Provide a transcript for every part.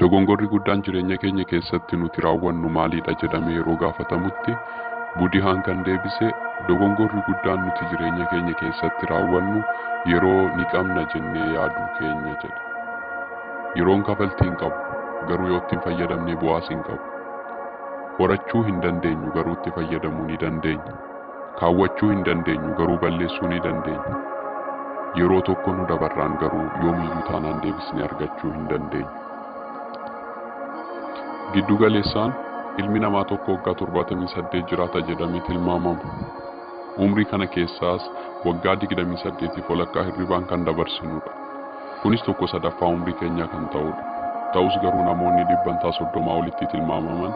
Dogongorri guddaan jireenya keenya keessatti nuti raawwannu maalidha jedhamee yeroo gaafatamutti Budihaan kan deebise, dogongorri guddaan nuti jireenya keenya keessatti raawwannu yeroo ni qabna jennee yaaduu keenya jedhe. Yeroon kafaltii hin qabu, garuu yoo itti hin fayyadamne bu'aas hin qabu. Horachuu hin dandeenyu, garuu itti fayyadamuu ni dandeenya. Kaawwachuu hin dandeenyu, garuu balleessuu ni dandeenya. Yeroo tokko nu dabarraan garuu yoomiyyuu taanaan deebisnee argachuu hin dandeenyu. Giddu galeessaan ilmi namaa tokko waggaa 78 jiraata jedhamee tilmaamama. Umrii kana keessaas waggaa 28 walakkaa hirribaan kan dabarsinudha. Kunis 1/3 umrii keenyaa kan ta'udha. Ta'us garuu namoonni dhibbantaa 30 olitti tilmaamaman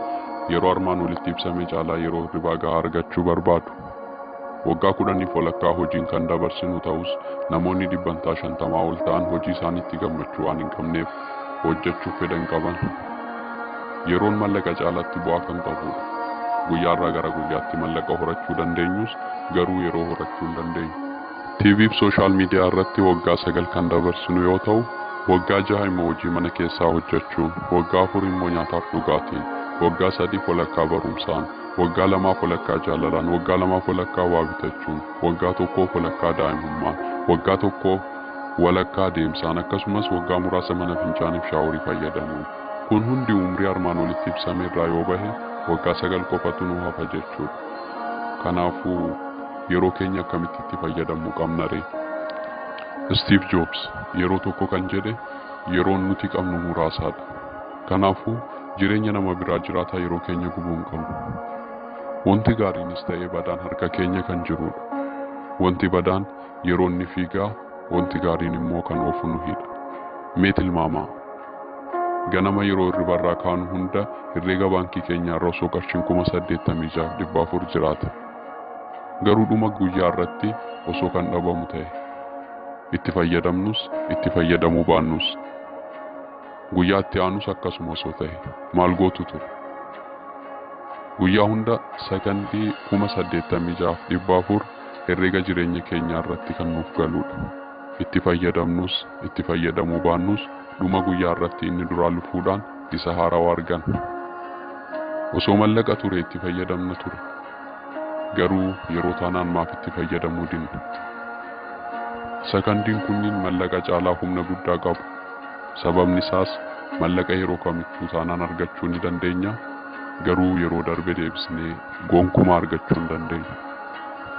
yeroo armaan olitti ibsame caalaa yeroo hirribaa gahaa argachuu barbaadu. Waggaa 10 walakkaa hojiin kan dabarsinu ta'us namoonni dhibbantaa 50 ol ta'an hojii isaaniitti gammachuu waan hin qabneef hojjechuuf fedha hin qaban. Yeroon mallaqa caalaatti bu'aa kan qabudha. Guyyaarraa gara guyyaatti mallaqa horachuu dandeenyus garuu yeroo horachuu hin dandeenyu. TV fi sooshaal miidiyaa irratti waggaa 9 kan dabarsinu yoo ta'u, waggaa 6 immoo hojii mana keessaa hojjechuun, waggaa 4 immoo nyaataaf dhugaatiin, waggaa 3 walakkaa barumsaan, waggaa 2 walakkaa jaalalaan, waggaa 2 walakkaa waa bitachuun, waggaa 1 walakkaa daa'imummaan, waggaa 1 walakkaa deemsaan, akkasumas waggaa muraasa mana fincaaniif shaaworii fayyadamuun. Kun hundi umrii armaan olitti ibsame irraa yoo bahe waggaa 9 qofatu nu hafa jechuudha. Kanaafuu yeroo keenya akkamitti itti fayyadamuu qabna ree? Steve Jobs yeroo tokko kan jedhe, yeroon nuti qabnu muraasaadha. Kanaafuu jireenya nama biraa jiraataa yeroo keenya gubuu hin qabnu. Wanti gaariinis ta'ee badaan harka keenya kan jirudha. Wanti badaan yeroo inni fiigaa, wanti gaariin immoo kan oofu nu hidha. Mee tilmaamaa. Ganama yeroo hirribarraa kaanu hunda herreega baankii keenyaarra osoo qarshiin 86,400 jiraate. Garuu dhuma guyyaa irratti osoo kan dhabamu ta'e. Itti fayyadamnus itti fayyadamuu baannus. Guyyaa itti aanus akkasuma osoo ta'e maal gootu ture? Guyyaa hunda sakandii 86,400 herreega jireenya keenyaa irratti kan nuuf galudha. Itti fayyadamnus itti fayyadamuu baannus dhuma guyyaa irratti inni duraa lufuudhaan isa haarawaa arganna. Osoo mallaqa ture itti fayyadamna ture. Garuu yeroo taanaan maaf itti fayyadamuu dinna? Sakandiin kunniin mallaqa caalaa humna guddaa qabu. Sababni isaas mallaqa yeroo kamittuu taanaan argachuu ni dandeenya. Garuu yeroo darbe deebisnee gonkumaa argachuu hin dandeenyu.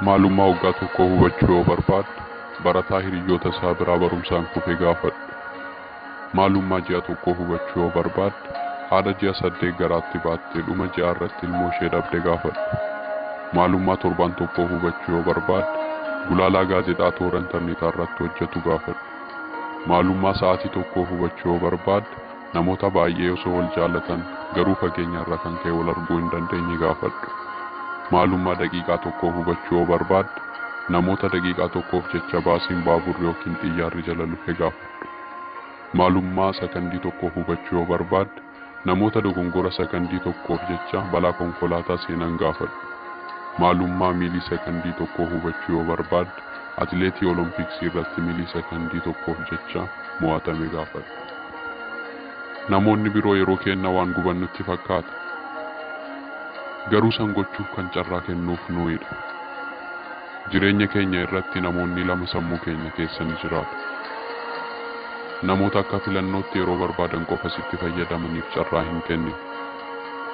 Maalummaa waggaa tokkoo hubachuu yoo barbaadde barataa hiriyoota isaa biraa barumsaan kufe gaafadhu. Maalummaa ji'a tokkoo hubachuu yoo barbaadde haadha ji'a 8 garaatti baattee dhuma ji'a irratti ilmoo ishee dhabde gaafadhu. Maalummaa torban tokkoo hubachuu yoo barbaadde gulaalaa gaazexaa toora intarneetaa irratti hojjetu gaafadhu. Maalummaa sa'aatii tokkoo hubachuu yoo barbaadde namoota baay'ee osoo wal jaalatan garuu fageenya irraa kan ka'e wal arguu hin dandeenye gaafadhu. Maalummaa daqiiqaa tokkoo hubachuu yoo barbaadde namoota daqiiqaa tokkoof jecha baasiin baaburri yookiin xiyyaarri jala lufe gaafadhu. Maalummaa sakandii tokkoo hubachuu yoo barbaadde namoota dogongora sakandii tokkoof jecha balaa konkolaataa seenan gaafadhu. Maalummaa miilii sakandii tokkoo hubachuu yoo barbaadde atileetii Oloompiksii irratti miilii sakandii tokkoof jecha mo'atame gaafadhu. Namoonni biroo yeroo kenna waan gubannutti fakkaata. Garuu san gochuuf kan carraa kennuuf nuyidha. Jireenya keenya irratti namoonni lama sammuu keenya keessa ni jiraatu. Namoota akka filannootti yeroo barbaadan qofa sitti fayyadamaniif carraa hin kenninu.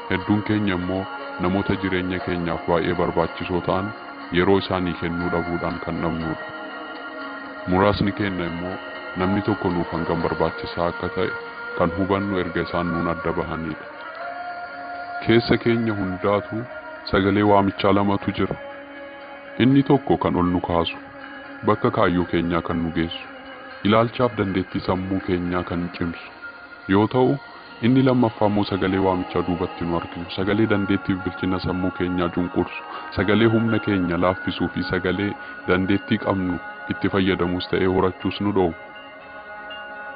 Hedduun keenya immoo namoota jireenya keenyaaf baay'ee barbaachisoo ta'an yeroo isaanii kennuu dhabuudhaan kan dhabnudha. Muraasni keenya immoo namni tokko nuuf hangam barbaachisaa akka ta'e kan hubannu erga isaan nuun adda bahanidha. Keessa keenya hundaatu sagalee waamichaa lamatu jira. Inni tokko kan ol nu kaasu, bakka kaayyoo keenyaa kan nu geessu, ilaalchaaf dandeettii sammuu keenyaa kan cimsu yoo ta'u, inni lammaffaa immoo sagalee waamichaa duubatti nu harkisu, sagalee dandeettii fi bilchina sammuu keenyaa cunqursu, sagalee humna keenya laaffisuu fi sagalee dandeettii qabnu itti fayyadamus ta'ee horachuus nu dhoowwu.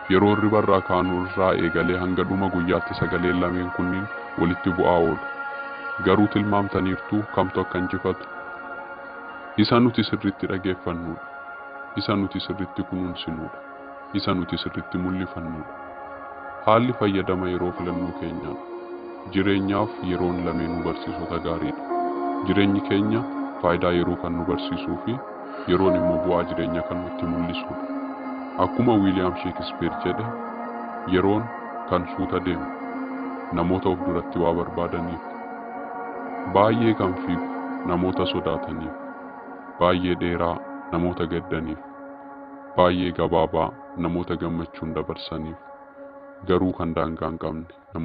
Yeroo hirribarraa kaanu irraa eegalee hanga dhuma guyyaatti sagaleen lameen kunniin walitti bu'aa oolu. Garuu tilmaamtaniirtuu kamtu akka injifatu? Isa nuti sirriitti dhageeffannudha. Isa nuti sirriitti kunuunsinudha. Isa nuti sirriitti mul'ifannudha. Haalli fayyadama yeroo filannoo keenyaadha. Jireenyaaf yeroon lameenuu barsiisota gaariidha. Jireenyi keenya faayidaa yeroo kan nu barsiisuu fi yeroon immoo bu'aa jireenyaa kan nutti mul'isudha. Akkuma Wiiliyaam Sheekispeer jedhe, yeroon kan suuta deemu namoota of duratti waa barbaadaniif, baay'ee kan fiigu namoota sodaataniif, baay'ee dheeraa namoota gaddaniif, baay'ee gabaabaa namoota gammachuun dabarsaniif, garuu kan daangaa hin qabne namoota